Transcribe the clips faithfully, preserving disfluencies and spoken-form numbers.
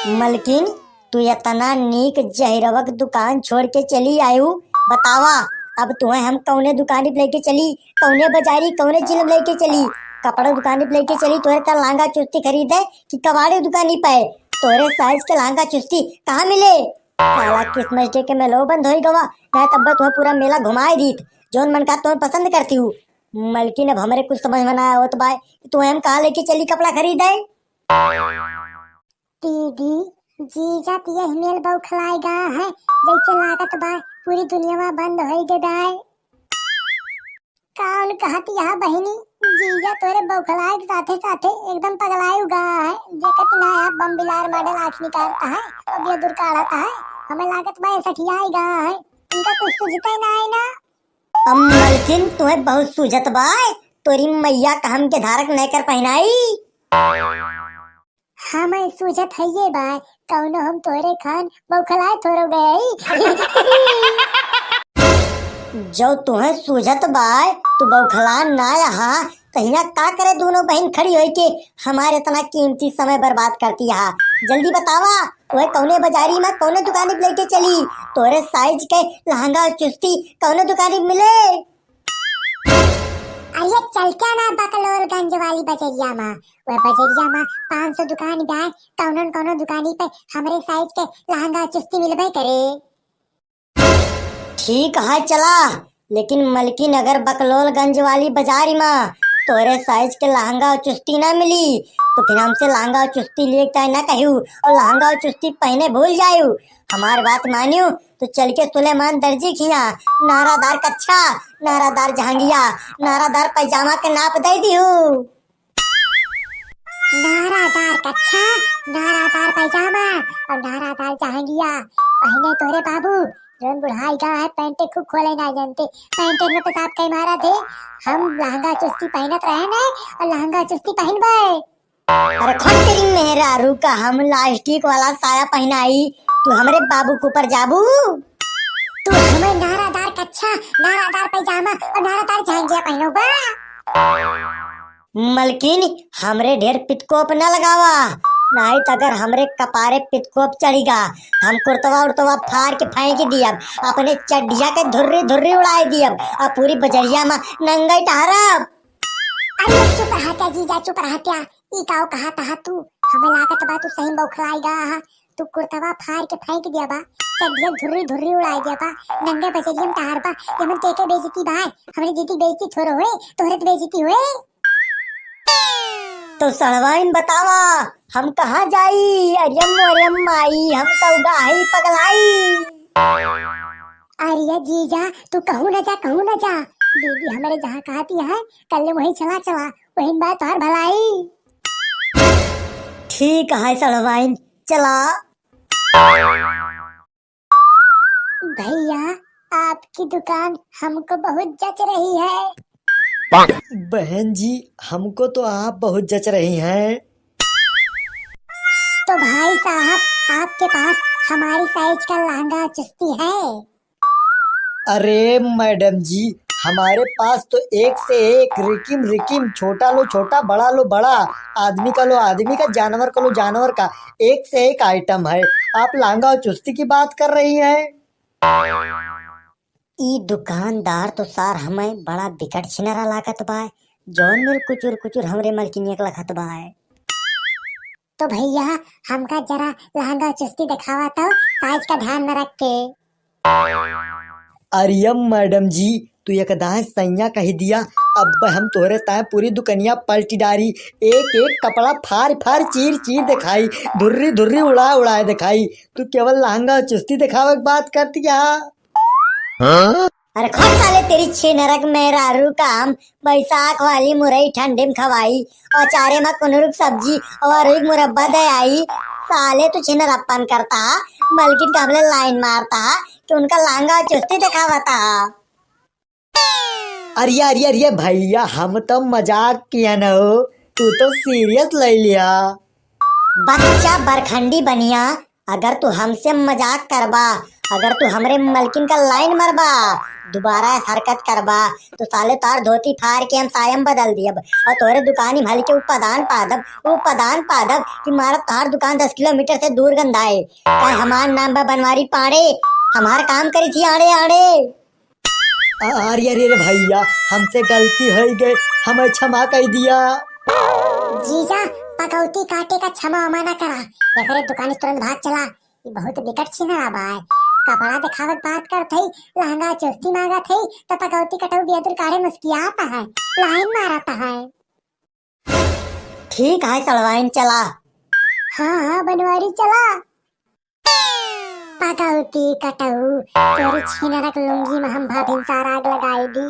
मलकिन, तू एतना नीक जहिरवा क दुकान छोड़ के चली आयु, बतावा, अब तुहे हम कउने दुकानी पे लेके चली, कउने बजारी, कउने जिला में लेके चली? कपड़ा दुकानी पे लेके चली, तोहरे का लहंगा चुस्ती खरीदे कि कबाड़ी दुकानी पे? तोहरे size के लहंगा चुस्ती कहाँ मिले? साला Christmas Day के मेलो बंद होई गवा, नहीं तब तुहे पूरा मेला घुमाए दीत, जौन मन का तौन पसंद करतिउ। मलकिन, अब हमरे कुछ समझ में ना आवत बाय कि तुहे हम कहाँ लेके चली कपड़ा खरीदे। दीदी, जीजा त यही मेल बौखलाए गा है, जैसे लागत बा पूरी दुनिया बंद होई गे बाय। कौन कहत यह बहिनी, जीजा तोरे बौखलाए के साथे साथे एकदम पगलाए गा है। देखत ना है, बम बिलार मॉडल आँख निकालता है, अब ये दूर काढ़ता है, हमें लागत बा ये सठियाए गा है, इनका कुछ सूझते ना है ना। अब मलकिन, तुहे बहुत सूझत बाय, तोरी मैया का हमके धारक नहीं कर पहिनाई। हमें सूझत हइये बाय, कौनो हम तोहरे खान बौखलाए थोड़ो गए। जो तुहे सूझत बाय, तू बौखलान ना रहा, तो हियाँ का करे दोनों बहिन खड़ी होई के हमारे इतना कीमती समय बर्बाद करती है? जल्दी बतावा, वह कौने बाजारी में कौने दुकानी पे लेके चली? तोरे size के लहंगा और चुस्ती कौने दुकानी पे मिले? अरे चल क्या ना बकलोलगंज वाली बजरिया मा, वह बजरिया मा पाँच सौ दुकान बा, कौनो न कौनो दुकानी पे हमरे size के लहंगा चुस्ती मिलबे करे। ठीक है चला, लेकिन मलकिन अगर बकलोलगंज वाली बाजारी मा तोरे size के लहंगा और चुस्ती ना मिली तो फिर हमसे लहंगा और चुस्ती लिए तय ना कहियो और लहंगा और चुस्ती पहने भूल जायु। हमार बात मानियो तो चल के सुलेमान दर्जी खिया नारादार कच्छा, नारादार जहंगिया, नारादार पैजामा के नाप दे दियो। नारादार कच्छा, नारादार पैजामा और नारादार जहंगिया पहने तोरे बाबू, जौन बुढ़ाई गा है, पैंटे खूब खोले ना जानते, पैंटे में पेशाब कई मारा थे। हम लहंगा चुस्ती पहनत रहे ने और लहंगा चुस्ती पहनबे। अरे खोल तेरी मेहरारू का हम plastic वाला साया पहनाई, तू हमरे बाबू के ऊपर जाबू? तू हमें नारादार कच्छा, नारादार पैजामा और नारादार जहंगिया पहनोगा। मलकिन, हमरे ढेर पितकोप न लगावा, नाहीं त अगर हमरे कपारे पितकोप चढ़िगा, हम कुर्तवा उर्तवा फार के फेंक दियब, अपने चड्ढिया के धुर्री धुर्री उड़ाए दियब, और पूरी बजरिया मा नंगई टहरब। अरे चुप रहा त्या जीजा, चुप रहा त्या। ई काव कहा तहा तू? हमें लागत बा तू सही बौखलाई गा हा। तू कुर्तवा फार के फेंक दिया बा, चड्ढिया धुर्री धुर्री उड़ाए दिया बा, नंगे बजरिया में टहर बा। ये मन के के बेइज्जती बा, हमरे दीदी बेइज्जती थोड़ो होए, तोहरे तो बेइज्जती होए। तो सड़वाइन बतावा, हम कहाँ जाई? अरे मोरे माई, हम तो गाही पगलाई। अरे जीजा, तू कहूँ न जा, कहूँ न जा। दीदी हमरे जहाँ कहती है, कल वहीं चला चला, वहीं बात तोहर भलाई। ठीक है सड़वाइन, चला। भैया, आपकी दुकान हमको बहुत जच रही है। बहन जी, हमको तो आप बहुत जच रही हैं। तो भाई साहब, आपके पास हमारी size का लहंगा चुस्ती है? अरे मैडम जी, हमारे पास तो एक से एक रिकिम रिकिम, छोटा लो छोटा, बड़ा लो बड़ा, आदमी का लो आदमी का, जानवर का लो जानवर का, एक से एक item है। आप लहंगा और चुस्ती की बात कर रही हैं? ई दुकानदार तो सार हमें बड़ा बिकट छिनरा लागत बा, जौन मिल कुचुर कुचुर हमरे मलकिनिया के लखत बा। तो भैया, हमका जरा लहंगा चुस्ती दिखावा तो, size का ध्यान में रख के। अरे मैडम जी, तू एकदम सैया कह दिया, अब हम तोहरे ताए पूरी दुकनिया पलटी डारी, एक एक कपड़ा फार फार चीर चीर दिखाई, धुर्री धुर्री उड़ा उड़ा दिखाई। तू केवल लहंगा चुस्ती दिखावे के बात करती है। हाँ? अरे खोट साले तेरी छिनरक मेहरारू का हम बैसाख वाली मुरई ठंडी में खवाई और चारे में कुनरुक सब्जी और अरुई के मुरब्बा दे आई। साले तू छिनरप्पन करता, मलकिन का हमले line मारता कि उनका लहंगा चुस्ती दिखावता। अरे अरे अरे भैया, हम तो मजाक किया न हो, तू तो serious ले लिया। बच्चा बरखंडी बनिया, अगर तू हमसे मजाक करबा, अगर तू हमरे मलकिन का लाइन मरबा, दोबारा हरकत करबा, तो साले तोहार धोती फार के हम सायम बदल दियब। और तोहरे दुकानी में हल्के उपदान पादब, उपदान पादब कि मारा तोहार दुकान दस किलोमीटर से दूर गंधाए। काहे हमार नाम बा बनवारी पाड़े, हमार काम करी थी आड़े आड़े। अरे, अरे, अरे भैया, हमसे गलती होइ गई, हमें क्षमा कर दिया। जीजा, पकौती काटे का क्षमा वमा ना करा, एकरे दुकानी तुरंत भाग चला। ई बहुत बिकट छिनरा बाय। कपड़ा देखावत बात करत हई, लहंगा चुस्ती मांगत हई, त पकौती कटऊ बेदुर काढ़े मुस्कियात है, लाइन मारत है। ठीक है सड़वाइन, चला। हाँ, हाँ, बनवारी चला। पकौती कटऊ, तोरी छिनरक लुंगी में हम भाभिन सार आग लगाई दी।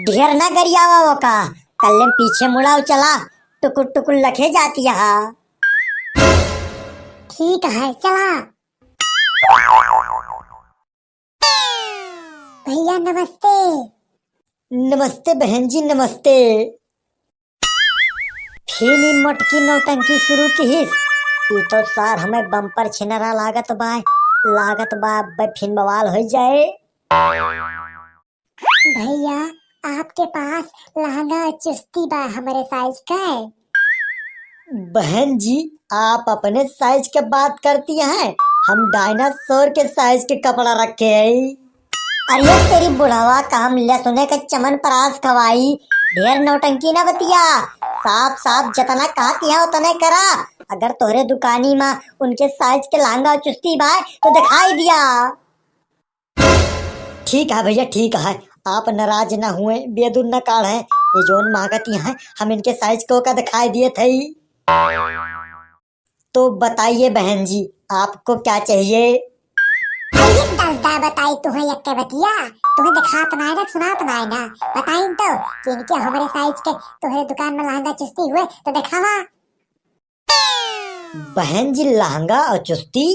ढेर ना गरियावा ओका, कल्ले पीछे मुड़ाओ चला, टुकुर टुकुर लखे जाती है। ठीक है, चला। भैया नमस्ते। नमस्ते बहन जी, नमस्ते। फिर ई मोटकी नौटंकी शुरू किहिस। ई तो सार हमें बम्पर छिनरा लागत बा, लागत बा अब फिन बवाल हो जाए। भैया, आपके पास लहंगा और चुस्ती बा हमरे साइज का है? बहन जी, आप अपने साइज के बात करती हैं, हम डायनासोर के साइज के कपड़ा रखे हैं। अरे तेरी बुढ़वा का हम लहसुने के चमन परास खवाई, ढेर नौटंकी ना बतिया, साफ साफ जतना कहती है उतने करा। अगर तोहरे दुकानी में उनके साइज के लहंगा और चुस्ती बाय तो दिखाई दिया। ठीक है भैया, ठीक है, आप नाराज ना हुए, बेदुर न काढ़े, ये जोन मांगती हैं, हम इनके साइज को का दिखाई दिए थे। तो बताइए बहन जी, आपको क्या चाहिए? अरे दसदा बताई तुहे यक्के बतिया, तुहे दिखात नाय ना, सुनात नाय ना, बताइन तो कि इनके हमरे साइज के तोहरे दुकान में लहंगा चुस्ती हुए तो दिखावा। बहन जी, लहंगा और चुस्ती?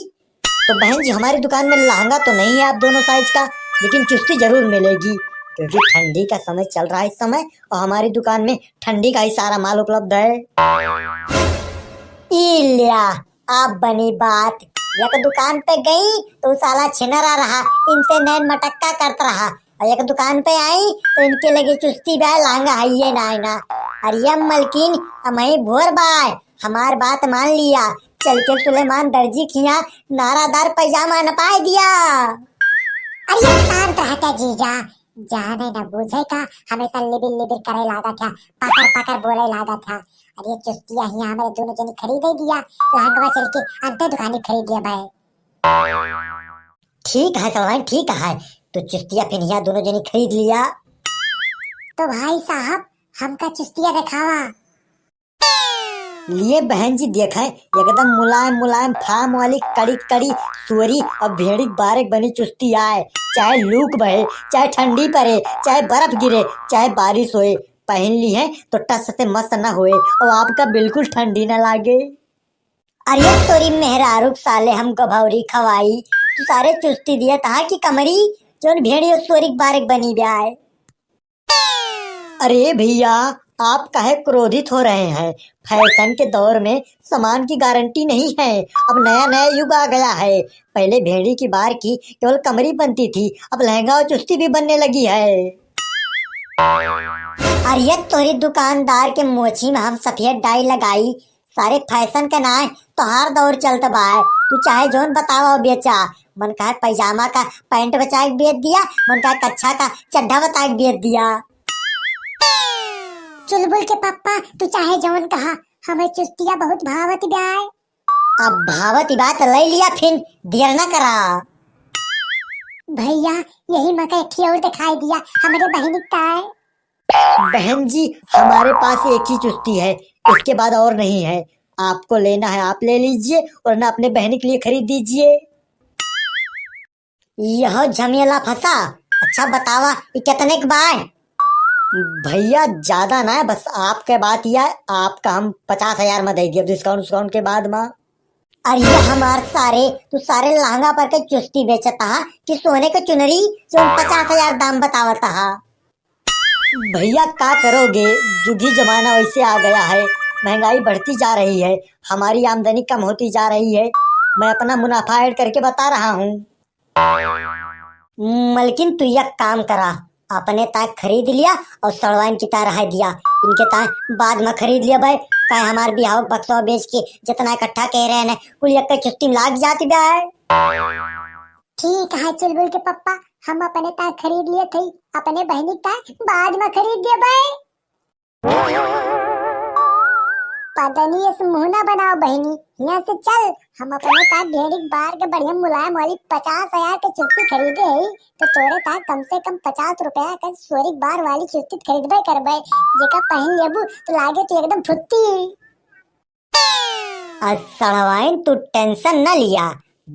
तो बहन जी, हमारी दुकान में लहंगा तो नहीं है आप दोनों साइज का, लेकिन चुस्ती जरूर मिलेगी, क्योंकि ठंडी का समय चल रहा है इस समय, और हमारी दुकान में ठंडी का ही सारा माल उपलब्ध है। ई ल्या, आप बनी बात, एक दुकान पे गई तो साला छिनरा रहा, इनसे नैन मटक्का करत रहा, और एक दुकान पे आई तो इनके लगे चुस्ती बाय, लहंगा हइये नाय ना। अरे ये मलकिन, अमही भोर बाय, हमार बात मान लिया, चल के सुलेमान दर्जी खिया नारादार पैजामा नपाय दिया। अरे ये शांत रहता जीजा, जाने न बूझे का, हमेशा लिबिर लिबिर करे लागत है, पकर पकर बोले लागत है। अरे ये चुस्तिया हिया हमरे दोनों जनी खरीदे दिया, लहंगवा चल के अंते दुकानी खरीद लिया भाई। ठीक है सलवाइन, ठीक है, तो चुस्तिया फिर हिया दोनों जनी खरीद लिया। तो भाई साहब, हमका चुस्तिया दिखावा। लिए बहन जी देखे, एकदम मुलायम मुलायम फार्म वाली कड़ी कड़ी सोरी और भेड़ी बारेक बनी चुस्ती आए, चाहे लूक बहे, चाहे ठंडी पड़े, चाहे बर्फ गिरे, चाहे बारिश होए, पहन ली है तो टस से मस न होए और आपका बिल्कुल ठंडी न लागे। अरे तोरी मेहरारू के साले हम गभौरी खवाई, तू सारे चुस्ती दिया तहा की कमरी, जोन भेड़ी और सोरी के बारेक बनी ब्याय। अरे भैया, आप काहे क्रोधित हो रहे हैं? फैशन के दौर में सामान की गारंटी नहीं है। अब नया नया युग आ गया है। पहले भेड़ी की बार की केवल कमरी बनती थी, अब लहंगा और चुस्ती भी बनने लगी है। अरे तोरी दुकानदार के मोछी में हम सफेद डाई लगाई, सारे फैशन के नाय तोहार दौर चलत बा। तू चाहे जौन बतावा बेचा, मन कहे पैजामा का पैंट बचाए के बेच दिया, मन कहे कच्छा का चड्ढा बताए के बेच दिया। चुलबुल के पप्पा, तू चाहे जौन कहा, हमें चुस्तिया बहुत भावत ब्याय। अब भावत बात ले लिया, फिर देर ना करा। भैया, यही मौका एक ठे और दिखाई दिया, हमरे बहिनी का है। बहन जी, हमारे पास एक ही चुस्ती है, इसके बाद और नहीं है। आपको लेना है आप ले लीजिए, वरना अपने बहन के लिए खरीद दीजिए। यह झमेला फंसा। अच्छा बतावा, ये कितने के बाय? भैया, ज्यादा ना है, बस आपके बात ही है, आपका हम पचास हजार में दे दिया, डिस्काउंट उस्काउंट के बाद में। अरे हमार सारे, तू सारे लहंगा पर के चुस्ती बेचता हा कि सोने के चुनरी, जो पचास हजार दाम बतावता हा? भैया, का करोगे, जुग ही जमाना वैसे आ गया है, महंगाई बढ़ती जा रही है, हमारी आमदनी कम होती जा रही है। मैं अपना मुनाफा ऐड करके बता रहा हूँ। मलकिन, तू एक काम करा, अपने ताय खरीद लिया और सड़वाइन की ताय रहा दिया। इनके ताय बाद में खरीद लिया भाई, काहे हमार बिहाव बक्सवा बेच के जितना इकट्ठा कह रहे हैं, कुल एक चुस्ती में लाग जाती बा। ठीक है चुलबुल के पप्पा, हम अपने ताय खरीद लिए थे, अपने बहनी ताय बाद में खरीद दिया भाई। पदनी इस मुंह ना बनाओ बहनी, यहाँ से चल। हम अपने ताय ढेड़ी बार के बढ़िया मुलायम वाली पचास हजार के चुस्ती खरीदे है, तो तोरे ताय कम से कम पचास रुपया के सोरी बार वाली चुस्ती खरीदबे करबे, जेका पहन लेबू तो लागे तू एकदम फुत्ती। आ सड़वाइन, तू tension न लिया,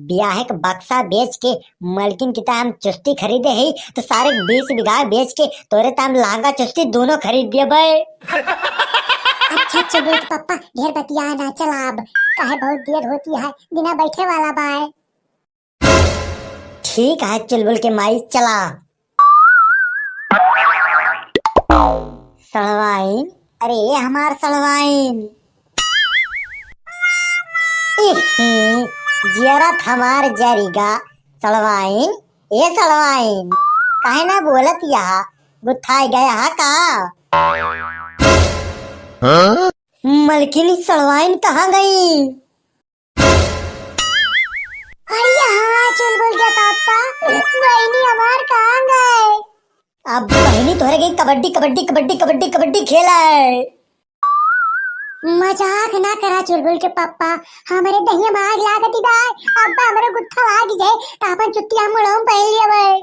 ब्याह के बक्सा बेच के मलकिन की ताय हम चुस्ती खरीदे ही, तो सारे बीस बीघा बेच के तोरे ताय हम लहंगा चुस्ती दोनों खरीद देबे। अच्छा चुलबुल के पप्पा, ढेर बतिया ना, चला अब, काहे बहुत देर होती है, दिना बैठे वाला बाय। ठीक है चुलबुल के माई, चला। सड़वाइन, अरे हमार सड़वाइन। इही, जियरत हमार जरिगा। सड़वाइन, ए सड़वाइन, काहे ना बोलत यहाँ? गुत्थाई गया हा का? हाँ? मलकिन, सड़वाइन कहाँ गई? अरे हाँ, चुलबुल के पापा, बहिनी हमार कहाँ गए? अब बहिनी तोहरे गई कबड्डी, कबड्डी, कबड्डी, कबड्डी, कबड्डी खेला है। मजाक ना करा चुलबुल के पापा, हमरे दहिया में आग लागत ही बा, अब हमरे गुत्था लाग जाए, त अपन चुतिया मुड़ोम पहन लिया भाई।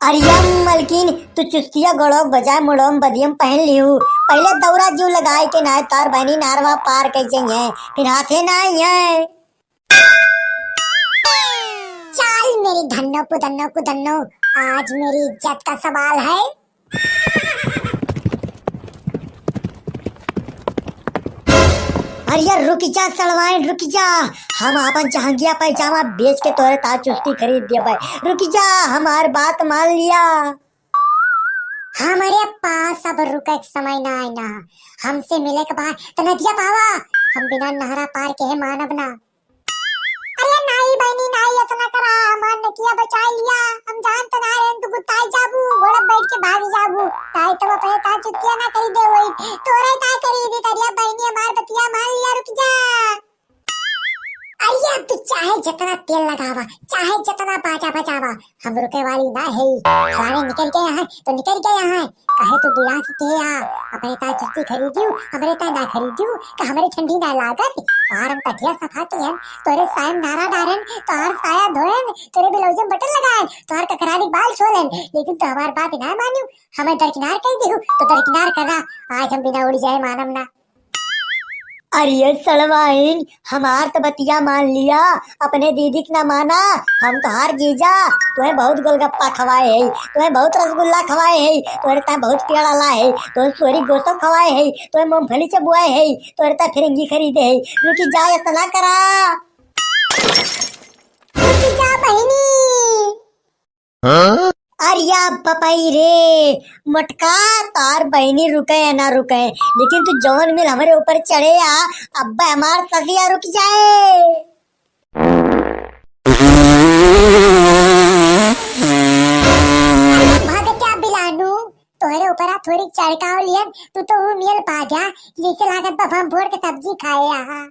अरे या मलकिन, तू चुस्तिया गड़ोक बजाय मुड़ोम बदियम पहन लिहू। पहले दौरा जीव लगाए के नाय तार बहनी नारवा पार कइ जइहैं, फिर हाथे ना अइहैं। चल मेरी धन्नो पुदन्नो कुदन्नो, आज मेरी इज्जत का सवाल है। अरे यार रुक जा सड़वाइन, रुक जा, हम आपन जहंगिया पैजामा बेच के तोरे तार चुस्ती खरीद दिया भाई। रुक जा, हमार बात मान लिया। हमरे पास अब रुके के समय ना आए ना, हमसे मिले के बाद त नदिया पावा, हम बिना नहरा पार के है मानब ना। अरे नाई बहिनी नाई, इतना करा, हमार नकिया बचाई लिया। हम जानत ना रहे तू गुताई जाबू, घोड़ा बैठ के भाग जाबू। ताई तब अपने तार चुतिया ना करी दे वही, तोरे तार करी दी तरिया बहिनी, हमार बतिया मान लिया, रुक जा। अरे अब तू चाहे जितना तेल लगावा, चाहे जितना बाजा बजावा, हम रुके वाली ना है। सारे निकल गए हैं तो निकल गए हैं, काहे तू बिराज के आ, अपने ताय चुस्ती खरीदियो, हमरे ताय ना खरीदियो, का हमरे ठंडी ना लागत? तोहार हम तकिया सफा कियन, तोरे सायम नारा डारन, तोहार साया धोयन, तोरे ब्लाउज में बटन लगायन, तोहार ककरारी बाल छोलन, लेकिन तू हमार बात ना मानियो, हमें दरकिनार कह दियो, तो दरकिनार करा, आज हम बिना उड़ जाए मानम ना। अरे सड़वाइन, हमार त बतिया मान लिया, अपने दीदी के ना माना। हम तोहार जीजा, तुम्हें बहुत गोलगप्पा खवाए है, तुम्हें बहुत रसगुल्ला खवाए है, तोरे ताय बहुत पेड़ा ला है, तुम्हें सोरी गोसो खवाए है, तुम्हें मूंगफली चबुआए है, तोरे ताय फिरंगी खरीदे है। रुकी जा, ऐसा ना करा। रुकी जा बहिनी। हाँ? अरे या पपाई रे, मोटका, तार बहिनी रुके या ना रुके, लेकिन तू जौन मिल हमरे ऊपर चढ़े आ, अब्बे हमार ससिया रुक जाए। अरे भाग क्या बिलानू, तोहरे ऊपर आ थोड़ी चढ़काव लियन, तू तो ऊ मियल भाग्या, जैसे लागत बा हम फोड़ के सब्जी खाए आहा।